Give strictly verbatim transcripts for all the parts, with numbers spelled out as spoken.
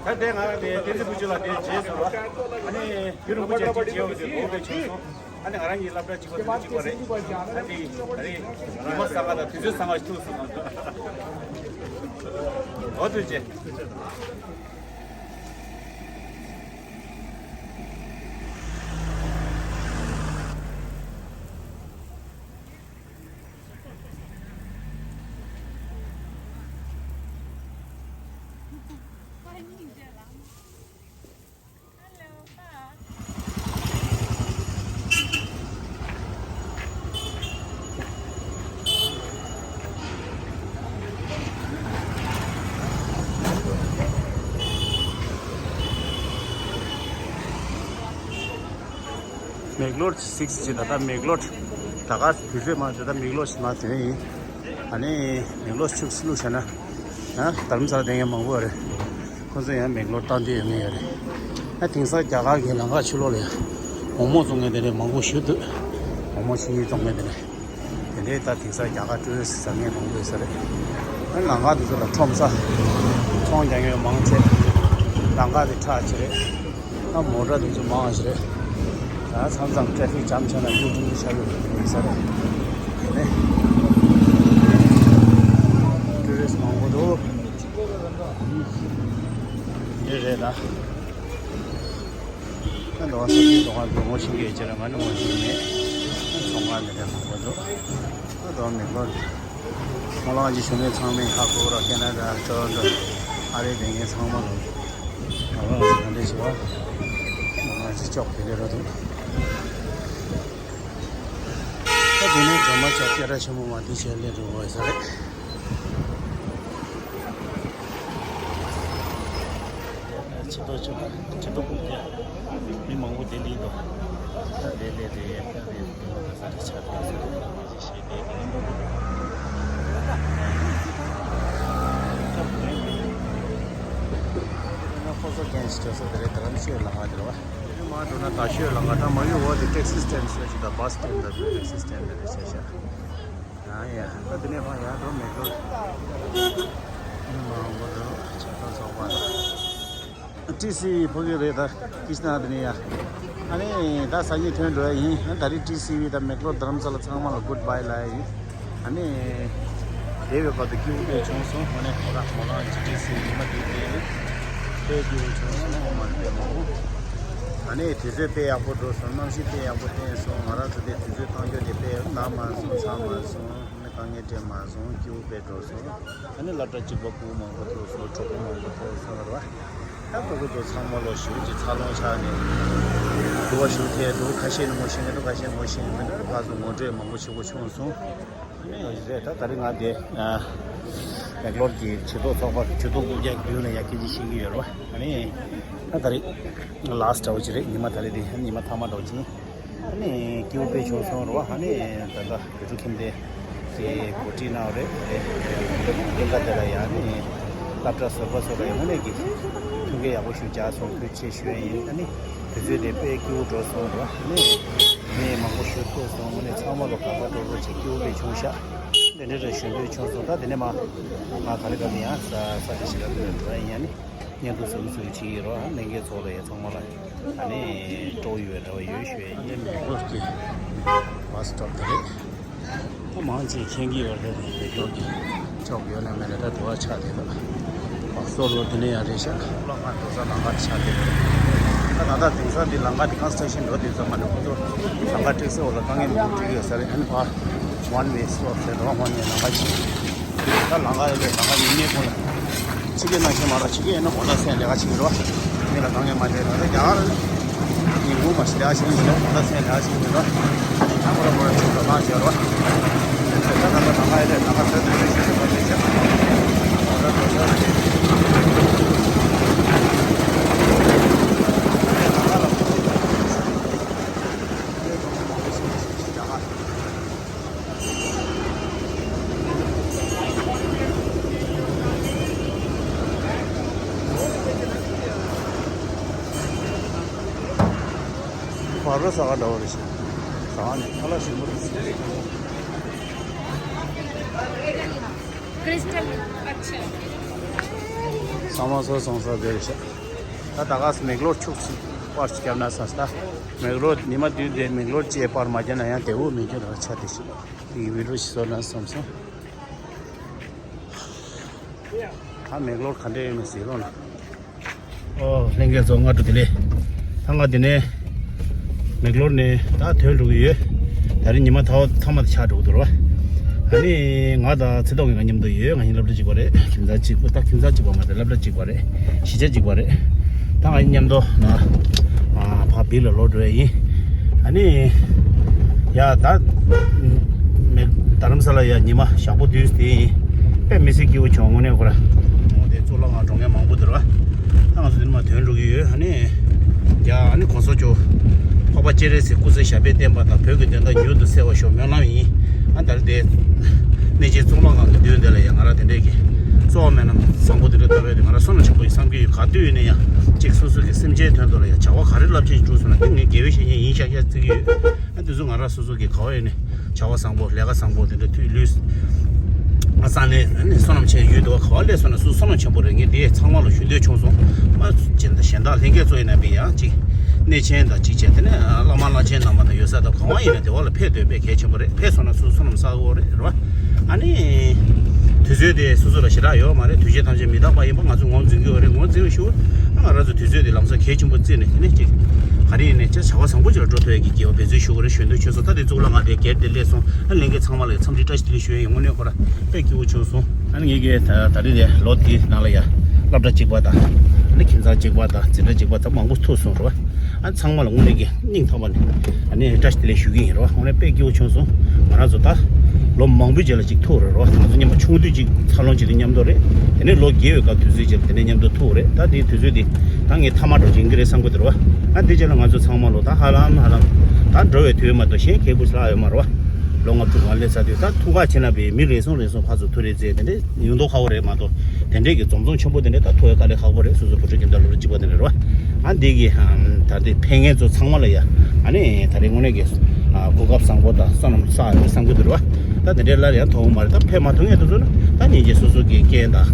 ད་ལྟའི་ང་རང་དེ་བསྟན་འཛིན་ཕུན་ཚོགས་ལགས་དེ་རྗེས་སུ་རོ། ཨ་ནི་རྒྱུན་རིང་པོ་ཅིག་ཅིག་བྱས་ཡོད་དེ་འོ་དེ་བྱས་སོང་། ཨ་ནི་ང་རང་གཉིས་སློབ་གྲྭ་གཅིག་པ་དེ་གཅིག་པ་རེད། ཨ་ནི་ད་རེས་ཉི་མ་གསར་པ་དང་དུས་ཚོད་གསར་པ་ཞིག་ཐུག་སོང་། འོ་དེ་བྱས། མེག་ལོར་སིག་ཅེས་ད་ལྟ་མེག་ལོར་ད་ག་དུས་ཚོད་མ་དེ་ད་མེག་ལོར་མ་དེ་ནས་ཡིན། ཨ་ནི་མེག་ལོར་ཆུ་བླུགས་བྱས་ན་ཡང་དྷ་རམ་ས་ལ་བསྡད་མཁན་མང་པོ་རེད། ཁོང་ཚོ་ཡང་མེག་ལོར་བཏང་འདོད་ཡོད་མཁན་ཡོད་རེད། ཨ་དེང་སང་རྒྱ་གར་གྱི་ལམ་ཁ་ཕྱི་ལོགས་ལ་ཡང་མོག་མོག་བཙོང་མཁན་དེ་འདྲ་མང་པོ་ཞིག་འདུག་མོག་མོག་ཆུ་གཉིས་བཙོང་མཁན་དེ་འདྲ། དེ་འདྲའི་ད་དེང་སང་རྒྱ་གར་ཊུ་རི་སི་ཟ་མཁན་མང་པོ་ཡོད་ས་རེད། ཨ་ལམ་ཁ་དེ་ཚོ་ལ་ཁྲོམ་ས་ཚོང་རྒྱག་མཁན་མང་ཆེ་ལམ་ཁ་དེ་ཁྲག་ཆེ་རེད། ཨ་མོ་ཊ་དེ་ཚོ་མང་བ་ཞིག་རེད། ད་མཚམས་མཚམས་ཊེ་ཕིག་ཇམ་ཆགས་ན་ཡུ་ཊུབ་ཆགས་ཡོད་ཡོད་ས་རེད། དེ་ནས་ཊུ་རི་སི་མང་པོ་འདུག་འདི་རེད་ད། ཨ་འདུག་ས་ཆའི་འདུ་ཁང་དུ་ངོ་ཤེས་ཀྱི་ཡོད་ཀྱི་རེད། ང་ནི་ངོ་ཤེས་མེད། ཚོང་ཁང་འདི་འདྲ་མང་པོ་འདུག་ཨ་འདུག་མི་འགོར། ངོ་ལོག་གི་བཞུགས་མཁན་ཚང་མས་ཧ་གོ་ར། ཁེ་ན་ཌ་ཊོ་རོན་ཊོ་ཨ་རིའི་སྡོད་མཁན་ཚང་མ་ལ་ང་རང་ཚོ་ག་འདྲ་ཞིག་བ། ང་རང་ཚོ་ཅོག་དེ་ལས་རོ་འདུག་ད་དེ་ནས་སྒྲོལ་མ་ཅོག་སྐད་གྲགས་ཆེན་པོ་མ་དེ་བྱས་ལས་འགྲོ་དགོས་ས་རེད། ཆེ་ཏོག་ཆེ་ཏོག་ཆེ་ཏོག་ཀུན་ཀྱང་མི་མང་པོ་དེ་ལས་འདུག་ལས་ལས་རེད་ཡ་ལས་རེད་ས་རེད་ཆ་རེད་ཟེར་ཞེས་པའི་ཀུན་འདུག་ཁོ་ཚོ་རྒན་ཞིག་ཆགས་སོང་། དེ་རེད། དྷ་རམ་ཤོད་ལམ་ཁ་དེ་རེད་བ། དེ་རིང་མར་འགྲོ་ན་དྷ་ཤོད་ལམ་ཁ། ད་མ་གཡུག་འོག་དེ་ཊེག་སི་སི་ཊེན་ཌི་ཞིག་དང་། བྷ་སི་ཊེན་ཌི་དང་ཊེག་སི་སི་ཊེན་ཌི་རེད་ཤག་ཤག་ཨ་ཡ། ད་དེ་ནས་ཕར་ཡར་འགྲོ་མི་འགྲོ། མི་མང་པོ་འདུག་ཆ་ཚང་ཚོགས་པ་དང་། ཊི་སི་ཝི་ཕ་གི་རེད་ད། ཀི་ཤི་ན་དེ་ནས་ཡ། ཨ་ནི་ད་སང་ཉིན་ཐོན་འགྲོ་ཡ་ཡིན། ད་རེས་ཊི་སི་ཝི་དང་མེག་ལོར་དྷ་རམ་ས་ལ་ཚང་མ་ལ་གུཌ་བྷའི་ལབ་ཡ་ཡིན། ཨ་ནི་བསྡད་པའི་བར་དུ་སྐྱིད་པོ་དཔེ་བྱུང་སོང་། ཨ་ནི་ཁོ་རང་ཁོ་རང་ཊི་སི་ཝི་ཉི་མ་དེ་དེ་དཔེ་སྐྱིད་པོ་བྱུང་སོང་། ཨོ་མ་རེད་དཔེ་མང་པོ། ཨ་ནི་དུས་ཚོད་དཔེ་ཡག་པོ་འགྲོ་སོང་། གནམ་གཤིས་དཔེ་ཡག་པོ་བསྟན་སོང་། ང་རང་ཚོ་དེ་དུས་ཚོད་བཏང་རྒྱུ་དེ་དཔེ་ན་མ་སོང་ཚ་མ་སོང་། ཨ་ནི་དཀའ་ངལ་འཕྲད་མ་སོང་། སྐྱིད་པོ་དཔེ་འགྲོ་སོང་། ཨ་ནི་སློབ་གྲྭ་གཅིག་པ་སྤུ་གུ་མང་པོ་ཐུག་སོང་། གྲོགས་པོ་མང་པོ་ཐུག་སོང་རེད་བ། ད་སྤུ་གུ་ཚོ་ཚང་མ་ལོ་ཞེ་པོ་ཅིག་འཚར་ལོངས་ཆགས་ནས་འདུག་པ་ཞེ་པོ་ཐལ་འདུག་ཁ་ཤས་ནི་ངོ་ཤེས་མི་འདུག་ཁ་ཤས་ངོ་ཤེས་ཡོད་མི་འདུག་ཕར་ཚུར་ངོ་སྤྲོད་མང་པོ་བྱེད་དགོས་བྱུང་སོང་། ཨ་ནི་རེད། ད་ད་རེས་ང་དེ་ཨ་མེག་ལོར་གྱི་ཆེ་མཐོ་ཚོགས་པ་གི་ཆེ་མཐོ་སྐུ་བརྒྱུད་ལ་ཡར་སྐད་ཆ་བཤད་ཀྱི་ཡོད་རེད་བ། ཨ་ནི་ད་ད་རེས་ལཱ་སི་ཊི་འདྲ་བོ་ཅིག་རེད། ཉི་མ་ད་རེས་དེ་ཉི་མ་མཐའ་མ་འདྲ་བོ་ཅིག་ཡིན། ཨ་ནི་སྐྱིད་པོ་དཔེ་བྱུང་སོང་རེད་བ། ཨ་ནི་ད་ལྟ་བོད་ཕྲུག་ཁྱིམ་སྡེ་གི་གོ་སྒྲིག་གནང་བ་རེད། དེ་སློབ་གྲྭ་དེ་ལ་ཡང་ཨ་ནི་སློབ་གྲྭ་ཟུར་པ་ཚོ་ལ་ཡང་དངོས་གནས་ཀྱི་ཐུགས་འགན་ཡག་པོ་ཞིག་བཞག་སོང་། ཐུགས་རྗེ་ཆེ་ཞུ་ཡ་ཡིན། ཨ་ནི་དུས་ཚོད་དེ་དཔེ་སྐྱིད་པོ་འགྲོ་སོང་རེད་བ། ཨ་ནི་མི་མང་པོ་ཞིག་ཐུག་སོང་། དངོས་གནས་ཚང་མ་ལ་དགའ་དགའ་སྤྲོ་སྤྲོ་བྱས་སྐྱིད་པོ་དཔེ་བྱུང་ཤག་དེ་འདྲ་རེ་ཞུ་འདོད་བྱུང་སོང་། ད་དེ་ནས་མ་ང་ག་ལེ་ག་ལེ་ཡང་ས་ས་དེ་ཞིག་ལ་འགྲོ་ཡ་ཡིན། ཨ་ནི་བརྙན་ཐུང་གཟབ་གཟབ་བྱེད་ཀྱི་རོགས། ལྷན་རྒྱས་ཚོ་ལ་ཡ་ཚང་མ་ལ་ཨ་ནི་སྤྲོ་ཡོད་འདྲ་བ་ཡོད་ཞུ་ཡ་ཡིན། ཨ་ནི་མེག་ལོར་གྱི་བྷ་སི་སི་ཊོབ་དེ་རེད། ད་མང་ཆེ་མཁྱེན་གྱི་ཡོད་རེད། མེག་ལོར་གྱི་ཅོག་ཡོད་ན་མེད་ན་ད་དུ་བ་ཆགས་བསྡད་འདུག་ལགས་སོ་ལོ། དེ་ནས་ཡང་རེད་ཤག་ལགས་ང་འགྲོ་ས་ལམ་ཁ་དེ་ཆགས་བསྡད་འདུག་ད་ད་ལྟ་དེང་སང་འདི་ལམ་ཁ་དེ་ཀོན་སི་ཊྲག་ཤན་འགྲོ་དུས་ཙམ་པ་ནས་ཁོ་ཚོ་ལམ་ཁ་བཀྲུས་ས་འོག་ལ་དཀའ་ངལ་མང་པོ་འཕྲད་ཀྱི་ཡོད་ས་རེད། ཨ་ནི་ཕར་ཝན་ཝེ་སི་ཊོབ་ཟེར་འགྲོ་བ་ཝན་ཝེ་ལམ་ཁ་ཅིག་ད་ལམ་ཁ་ཡོད་པའི་ལམ་ཁ་ཉིན་མོའི་ཁོངས་ལ་ཕྱི་རྒྱལ་ནང་བཞིན་མ་རེད། ཕྱི་རྒྱལ་ཡིན་ན་དགོང་དག་སེམས་ལས་ཀ་བྱེད་ཀྱི་རེད་བ། མི་ལ་དཀའ་ངལ་མ་འཕྲད་རེད། ད་རྒྱ་གར་ཉིན་གུང་མ་ཞིག་ལས་ཀ་བྱེད་ཀྱི་མི་འདུག་དགོང་དག་སེམས་ལས་ཀ་བྱེད་ཀྱི་མི་འདུག་ད་ཁོ་ར་ཁོ་ར་ཆུ་ཚོད་ལངས་བྱས་རེད་བ། ད་ད་ད་ལམ་ཁ་ཡོད་པའི་ལམ་ཁ་ཚོད་ཚོད་རེད། ཞིག་ཚོད་ཚོད་རེད། ཞིག་ཚོད་ཚོད་རེད། བར་པ་ས་ག་འདྲ་བ་རེད་ཤག་ས་ག་ནས་ཁ་ལག་ཞིམ་པོ་རེད། Crystal, अच्छा। ཚང་མ་སོ་སོང་ས་བསྡད་ཤག་ད་ད་ག་སེ་མེག་ལོར་ཁྱུག་ཅིག་པར་ཅིག་བརྒྱབ་ན་བསམ་ས། མེག་ལོར་ཉི་མ་བདུན་དེ་མེག་ལོར་ཅིག་པར་མ་བརྒྱབ་ན་ཡང་བདེ་བོ་མི་འགྱུར་ར་ཆ་དེ་ཞིག་དེ་གི་བི་ཌིའོ་ཞིག་བཟོ་ན་བསམ་སོང་། ད་མེག་ལོར་ག་འདྲ་ཡོད་མེད་གཟིགས་རོགས་གནང་། ཨོ་ལྷན་རྒྱས་ཚོ་སྔ་དྲོ་བདེ་ལེགས། ད་ང་འདི་ནས་མེག་ལོར་ནས་ད་ཐོན་འགྲོ་གི་ཡོད། ད་རིང་ཉི་མ་ད་ཚང་མ་ཆག་འགྲོ་གི་འདུག་ར། ཨ་ནི་ང་དང་ཚེ་ཐོག་གི་ང་མཉམ་དུ་ཡོད། ང་གཉིས་སློབ་གྲྭ་གཅིག་པ་རེད། ཁྱིམ་ཚང་གཅིག་པ། ད་ཁྱིམ་ཚང་གཅིག་པ་མ་རེད། སློབ་གྲྭ་གཅིག་པ་རེད། གཞིས་ཆགས་གཅིག་པ་རེད། ད་ང་གཉིས་མཉམ་དུ་ན་ཕ་བི་ལ་ལོག་འགྲོ་ཡ་ཡིན། ཨ་ནི་ཡ་ད་མེ་རྡ་རམ་ས་ལ་ཡ་ཉི་མ་ཞག་པོ་དུས་དེ་ཡིན། དཔེ་མི་སྲིད་སྐྱིད་པོ་བྱུང་དངོས་གནས་ཁོ་ར། ཨོ་དེ་གཙུག་ལག་ཁང་འགྲོ་མཁན་མང་པོ་འདུག་ར། ད་ང་ཚོ་འདི་ནས་མར་ཐོན་འགྲོ་གི་ཡོད། ཨ་ནི་ཡ་ཨ་ནི་གོང་ས་མཆོག་འཕགས་པ་སྤྱན་རས་གཟིགས་སྐུ་ཚེ་ཞབས་པད་བརྟན་པ་དང་བོད་ཀྱི་དོན་དག་མྱུར་དུ་གསལ་བར་ཤོག་སྨོན་ལམ་ཡིན། ཨ་ད་རེས་དེ་གནས་ཆེན་གཙུག་ལག་ཁང་གི་མདུན་དེ་ལ་ཡ་ང་ར་དེ་འདྲས་ཀྱི་གཙོ་བོ་སྨོན་ལམ་བཟང་པོ་དེ་འདྲ་བཏབ་པས་དེ་ང་ར་བསོད་ནམས་ཆེན་པོ་ཡིན་བསམ་གྱི་ཡོད། ག་དུས་ཡིན་ན་ཡང་གཅིག་སོ་སོ་གི་སེམས་ཅན་དོན་དུ་ལ་ཡ་བྱ་བ་ག་རེ་རླབས་ཆེན་ཞིག་བསྒྲུབས་སོང་ན་དེ་ངས་དགེ་བའི་བཤེས་གཉེན་ཡིན་ཤག་ཤག་བརྩི་གི་ཡོད། ཨ་དེ་ཚོ་ང་ར་སོ་སོ་གི་ག་བ་ཡིན་ནས་བྱ་བ་བཟང་པོ་ལས་ཀ་བཟང་པོ་དེ་འདྲ་དུས་ལུས། ཨ་ས་ནས་ནི་བསོད་ནམས་ཆེན་ཡོད་དོ། ག་བ་སླེབས་སོང་ན་སུ་བསོད་ནམས་ཆེན་པོ་རེད། ངས་དེ་ཚང་མ་ལ་ཞུ་འདོད་བྱུང་སོང་། མ་གཞན་དག་གཞན་དག་ལྷན་རྒྱས་ཚོ་ཡིན་ན་པི་ཡང་ཅིག་གནས་ཆེན་དང་ཅིག་བྱས་དེ་ནས་བླ་མ་བླ་ཆེན་རྣམ་པ་དང་ཡོད་ས་དང་གང་བ་ཡིན་ན་དེ་བ་ལ་ཕེབས་འདོད་པས་གལ་ཆེན་པོ་རེད། ཕེབས་སོང་ན་སུ་བསོད་ནམས་བསགས་དགོས་རེད་རེད་བ། ཨ་ནི་དུས་ཚོད་དེ་སོ་སོ་ལ་ཞེ་དྲག་ཡོད་མ་རེད། དུས་ཆེན་ཐམས་ཅད་མི་རྟག་པ་ཡིན་པ་ང་ཚོ་ངོས་འཛིན་གྱི་ཡོད་རེད། ངོས་འཛིན་ཞུ། ང་རང་ཚོ་དུས་ཚོད་དེ་ལམ་སང་གལ་ཆེན་པོ་བརྩིས་ནས་དེ་ནས་ཅིག་ག་རེ་ཡིན་ནས་ཅིག་བྱ་བ་བཟང་པོ་ཅིག་ལ་འགྲོ་ཐུབ་ཡ་གི་དགེ་བ་འབད་བརྩོན་ཞུ་དགོས་རེད། གཞོན་དུ་ཁྱོད་ཚོ་ད་དེ་གཙུག་ལག་ཁང་དེ་སྒེར་དེ་སླེབས་སོང་། ཨ་ལྷན་རྒྱས་ཚང་མ་ལ་འཚམས་འདྲི་བཀྲ་ཤིས་བདེ་ལེགས་ཞུ་ཡ་ཡིན། དངོས་གནས་ཁོ་ར་དཔེ་སྐྱིད་པོ་བྱུང་སོང་། ཨ་ནི་ངེད་ཀྱི་ད་ད་རེས་དེ་ལོ་དེའི་ནང་ལ་ཡ་སློབ་གྲྭ་གཅིག་པ་དང་ཨ་ནི་ཁྱིམ་ཚང་གཅིག་པ་དང་འཛིན་གྲྭ་གཅིག་པ་ཚང་མང་པོ་ཐུག་སོང་རེད་བ། ཨ་ཚང་མ་ལ་དངོས་གནས་ཀྱི་སྙིང་ཐག་པ་ནས་ཨ་ནི་བཀྲ་ཤིས་བདེ་ལེགས་ཞུ་གི་ཡིན་རེད་བ། དངོས་གནས་དཔེ་སྐྱིད་པོ་བྱུང་སོང་། ང་རང་ཚོ་ད་ལོ་མང་པོའི་རྗེས་ལ་ཅིག་ཐུག་རེད་རེད་བ། ང་ཚོ་མཉམ་པོ་ཆུང་དུས་ཅིག་འཚར་ལོངས་བྱེད་དུས་མཉམ་དུ་རེད། དེ་ནས་ལོ་རྒས་པའི་སྐབས་དུས་ཚོད་ཅིག་ལ་དེ་ནས་མཉམ་དུ་ཐུག་རེད། ད་དེའི་དུས་ཚོད་དེ་ད་ངས་ཐ་མ་འགྲོ་བྱེད་ཀྱི་རེད་བསམ་གྱི་འདུག་རེད་བ། ཨ་དེ་རྗེས་ལ་ང་ཚོ་ཚང་མ་ལོ་ད་ཧ་ལམ་ཧ་ལམ་ད་འགྲོ་བའི་དུས་མ་གཏོགས་གཞན་གད་ཁུག་ཞིག་ལྷག་ཡོད་མ་རེད་བ། ལོ་ལྔ་བཅུ་ང་སླེབས་ཚར་དུས་ད་ཐུག་ཁག་ཆེ་ན་པའི་མི་རེ་ཟུང་རེ་ཟུང་ཕར་ཚུར་ཐུག་རེས་རྩེད་དེ་འདྲས་ཡོང་མདོག་ཁ་པོ་རེད་མ་གཏོགས་དེ་འདྲས་ཀྱི་འཛོམས་འཛོམས་ཆེན་པོ་དེ་འདྲས་ད་ཐུག་ཡ་དཀའ་ལས་ཁག་པོ་རེད། སོ་སོ་བུ་ཕྲུག་ཁྱིམ་ཚང་སློབ་གྲྭ་གཅིག་པ་དེ་འདྲས་རེད་བ། ཨ་འདི་གི་ད་ལྟའི་ཕེབས་མཁན་ཚོ་ཚང་མ་ལ་ཡ་ཨ་ནི་ད་རེས་དངོས་གནས་ཀྱི་གོ་སྐབས་བཟང་པོ་དང་བསོད་ནམས་བསགས་ཡོད་བསམ་གྱི་འདུག་རེད་བ། ད་དེ་འདྲས་སླར་ཡང་ཐོན་གྱི་མ་རེད། ད་ཕེབས་མ་ཐུབ་མཁན་དེ་ཚོ་ནི་ད་ཉིན་གཅིག་སོ་སོ་གི་རྐྱེན་དང་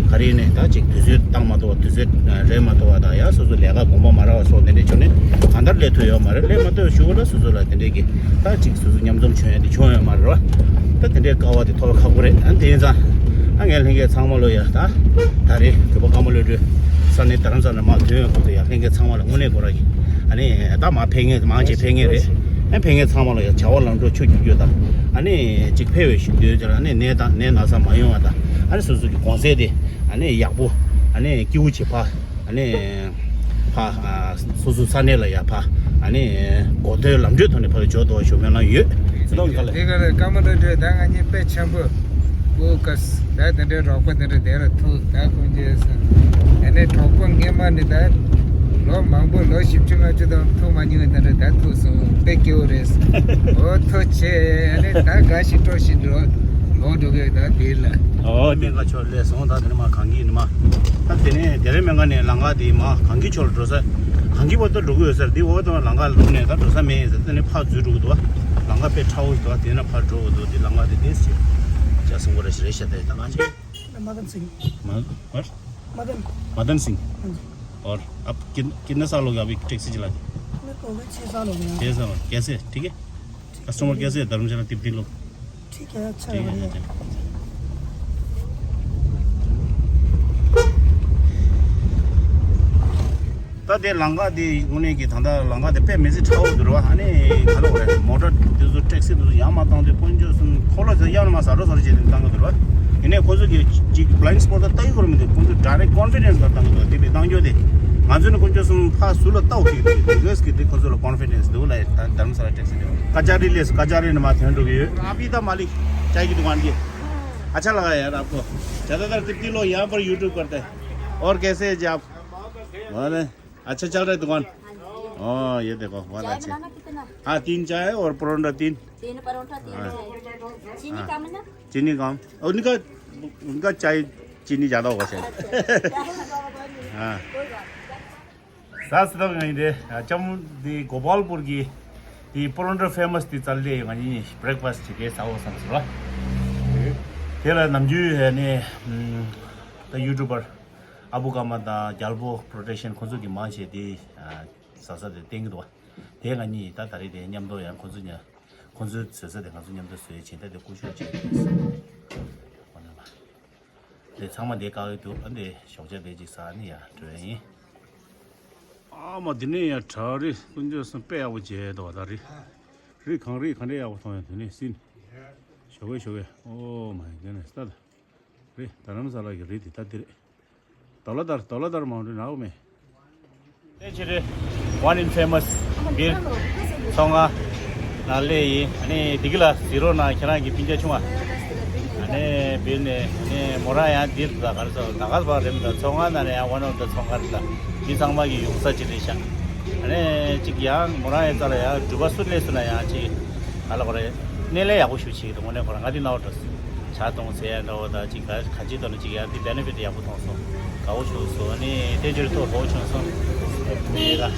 ག་རེ་ནས་ད་ཅིག་དུས་ཚོད་བཏང་མ་ཐུབ་པ་དུས་ཚོད་རན་མ་ཐུབ་པ་དང་ཡང་སོ་སོ་ལས་ཀ་དགོངས་པ་མ་རག་པ་སོགས་དེ་འདྲས་བྱུང་ནས་གང་ལྟར་སླེབས་ཐུབ་ཡོད་མ་རེད། སླེབས་མ་ཐུབ་པ་ཞུ་བ་ལ་སོ་སོ་ལ་དེ་འདྲས་ཀྱི་ད་ཅིག་སོ་སོ་མཉམ་འཛོམས་བྱུང་ཡ་དེ་བྱུང་ཡོད་མ་རེད་བ། ད་དེ་འདྲའི་དཀའ་བ་དེ་ཐོབ་ཁག་པོ་རེད། ཨ་དེ་ཡིན་ཙང་ཨ་ངས་ལྷན་རྒྱས་ཚང་མ་ལོ་ཡ་ད་ད་རེས་བོད་པ་ཀརྨ་བློ་གྲོས་ས་གནས་རྡ་རམ་ས་ལ་མར་ཐོན་ཡོང་གི་འདུག་ཡ། ལྷན་རྒྱས་ཚང་མ་ལ་དངོས་གནས་ཁོ་ར་གི་ཨ་ནི་ད་མར་ཕེབས་མཁན་མང་ཆེ་ཕེབས་མཁན་རེད། ཨ་ཕེབས་མཁན་ཚང་མ་ལ་ཡ་བྱ་བ་ལམ་འགྲོ་ཆུ་རྒྱུག་རྒྱུ་དང་ཨ་ནི་ཅིག་ཕེབས་པའི་ཞིག་འདོད་ཅིག་ཨ་ནི་ནད་དང་ནད་ན་ཚ་མ་ཡོང་བ་དང་ཨ་ནི་སོ་སོ་གི་གུང་སེང་དེ་ཨ་ནི་ཡག་པོ་ཨ་ནི་སྐྱིད་པོ་བྱེད་པ། ཨ་ནི་ཕ་ཨ་སོ་སོ་ས་གནས་ལ་ཡ་ཕ་ཨ་ནི་གོ་ཐོས་ལམ་འགྲོའི་ཐོག་ནས་ཕ་ལ་འབྱོར་དོ་ཞུ་སྨོན་ལམ་ཡོད། ཚེ་ཐོག་ག་ལ། དེ་ག་རེད། ཀརྨ་བློ་གྲོས་ད་ང་གཉིས་དཔེ་ཆེན་པོ་བོ་ཀ་ས་ད་དེ་འདྲའི་རོགས་པ་དེ་འདྲ་དེ་ལ་ཐུག་ད་ཁོང་ཅེས་ས་ཨ་ནི་གྲོགས་པོ་སྔས་མ་ནི་ད་ལོ་མང་པོ་ལོ་བཞི་བཅུ་ལྔ་བཅུ་དང་ཐུག་མ་མྱོང་བའི་དེ་འདྲ་ད་ཐུག་སོང་། དཔེ་སྐྱིད་པོ་རེད། འོ་ཐུག་ཆེ་ཨ་ནི་ད་དགའ་ཞིག་སྤྲོ་ཞིག་འགྲོ་ལོག་འགྲོ་གི་ད་དེ་ལ། ཨོ་སྨན་ཁང་ཕྱོགས་སླེབས་སོང་། ད་དེ་ནས་མར་གངས་སྐྱིད་ནས་མར། ད་དེ་ནས་དེ་རིང་སྨན་ཁང་ནས་ལམ་ཁ་དེ་མར་གངས་སྐྱིད་ཕྱོགས་ལ་འགྲོ་ས། གངས་སྐྱིད་བར་དུ་འགྲོ་གི་ཡོད་ས་རེད། འདི་འོག་ཏུ་ལམ་ཁ་ལུག་ནས་ད་འགྲོ་ས་མེད་ཟེར། དེ་ནས་ཕར་འཛུལ་འགྲོ་གི་འདུག་བ། ལམ་ཁ་དཔེ་ཁྲ་བོ་ཞིག་འདུག་བ། དེ་ན་ཕར་འགྲོ་གི་འདུག་དེ་ལམ་ཁ་དེ་དེ་ཞིག་ཅག་སོང་གོ་ར་ཞིག་རེད་ཤག་དེ་ད་ང་ཆེ། मदन सिंह। म- और? मदन। मदन सिंह। हाँ जी। और आप किन कितने साल हो गया अभी टैक्सी चला के? मेरे को हो गए छः साल हो गए हैं। छः साल। कैसे, ठीक है? कस्टमर कैसे है धर्मशाला तिब्बती लोग? ठीक है, अच्छा है, ठीक है, बढ़िया। अच्छा। ད་དེ་ལམ་ཁ་དེ་དངོས་གནས་ཀྱི་ད་ལྟ་ལམ་ཁ་དེ་དཔེ་མི་སྲིད་ཁྲ་བོ་འདུག་ར། ཨ་ནི་ག་ལབ་དགོས་རེད། མོ་ཊ་དེ་ཚོ་ཊེག་སི་དེ་ཚོ་ཡར་མར་བཏང་དུས་དཀོན་མཆོག་གསུམ་འཁོར་ལོ་དེ་ཡར་མར་ཟ་འགྲོ་ཟ་འགྲོ་བྱས་ཏེ་བཏང་གི་འདུག་ར། ཡིན་ནའི་ཁོ་ཚོ་གི་ཅིག་བྷ་ལའིན་སི་པོཊ་ད་ལྟ་ཡི་སྐོར་མི་འདུག་ཁོ་ཚོ་ཌའི་རེག་ཊི་ཀོན་ཕི་ཌེན་སི་ལ་བཏང་གི་འདུག་དེ་བས་བཏང་རྒྱུ་དེ་ང་ཚོ་ནི་དཀོན་མཆོག་གསུམ་ཕར་ཟུར་ལ་ལྟ་དགོས་ཀྱི་འདུག་དེ་གི་དེ་ཁོ་ཚོ་ལ་ཀོན་ཕི་ཌེན་སི་འདུག་ལ། ད་དྷ་རམ་ས་ལ་ཊེག་སི་དེ་ཀ་ཅ་རི་ལས་སུ་ཀ་ཅ་རི་ནས་མར་ཐོན་འགྲོ་གི་ཡོད། आप ही था मालिक चाय की दुकान के? अच्छा लगा यार आपको? ज़्यादातर तिब्बती लोग यहाँ पर यूट्यूब करते हैं। और कैसे है जी आप? बोले, अच्छा चल रहा है दुकान? हाँ, ये देखो, बहुत चाय अच्छे। बनाना कितना? हाँ, तीन चाय और परोंठा तीन। तीन परोंठा, तीन हाँ। चाय। चीनी हाँ। कम है ना? चीनी कम। उनका, उनका चाय चीनी ज़्यादा होगा शायद। अच्छा। हाँ। कोई बात नहीं। ས་སི་ཏོག་ང་ཡིན་ཏེ་ལྕམ་འདི་གོ་པལ་པུར་གྱི་འདི་པོ་རོན་ཊོ་ཕེ་མ་སི་འདི་རྩ་ལས་ང་གཉིས་བྷི་རེག་ཕ་སི་ཊི་ཅིག་གས་ཟ་འོ་བསམ་ཟེར་བ། དེ་ལ་ནམ་རྒྱུན་ནས་ད་ཡུ་ཊུབ་པར་ ཨ་བུ་ཀརྨ་དང་རྒྱལ་པོ་པྲོ་ཌག་ཤན་ཁོང་ཚོ་གི་མང་ཆེ་དེ་ཨ་བཟའ་ས་དེ་བསྟན་གྱི་འདུག་བ། དེ་ང་གཉིས་ད་ད་རེས་དེ་མཉམ་དུ་ཡང་ཁོང་ཚོ་ཉ་ཁོང་ཚོའི་བཟའ་ས་དེ་ང་ཚོ་མཉམ་དུ་བཟོས་བྱས་ད་དེ་སྐུ་ཞབས་བྱས་ཡོད། དེ་ཚང་མ་དེ་བཀག་ཡོད་འདུག་ཨ་འདི་ཞོགས་ཇ་དེ་ཅིག་ཟ་ནི་ཡ་འགྲོ་ཡ་ཡིན། ཨ་མ་འདི་ནས་ཡ་བྲག་རི་ཀུན་མཆོད་གསུམ་དཔེ་ཡག་པོ་མཇལ་འདུག་བ། ད་རི་རི་གངས་རི་ག་འདྲ་ཡག་པོ་མཐོང་ཡ། དེ་ནས་ཟིན། ཞོགས་པའི་ཞོགས་པའི་ཨོ་མ་ཡ་དེ་ནས་ས་ད། རེད། རྡ་རམ་ས་ལ་གི་རི་དེ་ད་འདི་རེད། དོ་ལ་དར་དོ་ལ་དར་མང་རུ་ནག་མེད། དེ་ཕྱིར་One in Famous Beer ཚོང་ཁང་ནང་སླེབས་ཡིན། ཨ་ནི་བདེ་སྐྱིད་ལགས་གཟིགས་རོགས་གནང་། ཁྱེད་རང་གི་སྤུན་ཀྱག་ཆུང་བ། ཨ་ནི་བིར་ནས་ཨ་ནི་མོ་རང་ཡང་འདིར་ད་གར་སོ་ད་གར་བ་རེམ་ད་ཚོང་ཁང་ནང་ནས་ཡང་One of the ཚོང་ཁང་རེད། ད་མི་ཚང་མ་གི་ཡོང་ས་ཅིག་རེད་ཤག་ཨ་ནི་ཅིག་ཡང་མོ་རང་ཡང་རྩ་ལ་ཡང་འགྲུལ་པ་སུ་སླེབས་སོང་ན་ཡང་ཅིག་ག་ལ་གོ་རེད། སྣེ་ལེན་ཡག་པོ་ཞུ་ཆེད་དུ་དངོས་གནས་ཁོ་རང་ང་འདི་ནང་འགྲོ་ཟེར། ཇ་འཐུང་ཟེར་ཡ་འདྲ་བོ་དང་ཅིག་ག་ག་ཅི་འདོད་ན་ཅིག་ཡ་འདི་བེ་ནེ་ཕིཊ་ཡག་པོ་མཐོང་སོང་། དགའ་བོ་བྱུང་སོང་། ཨ་ནི་དེ་ཕྱིར་ཐོག་དགའ་བོ་བྱུང་སོང་། དེ་ལ་ཨང་།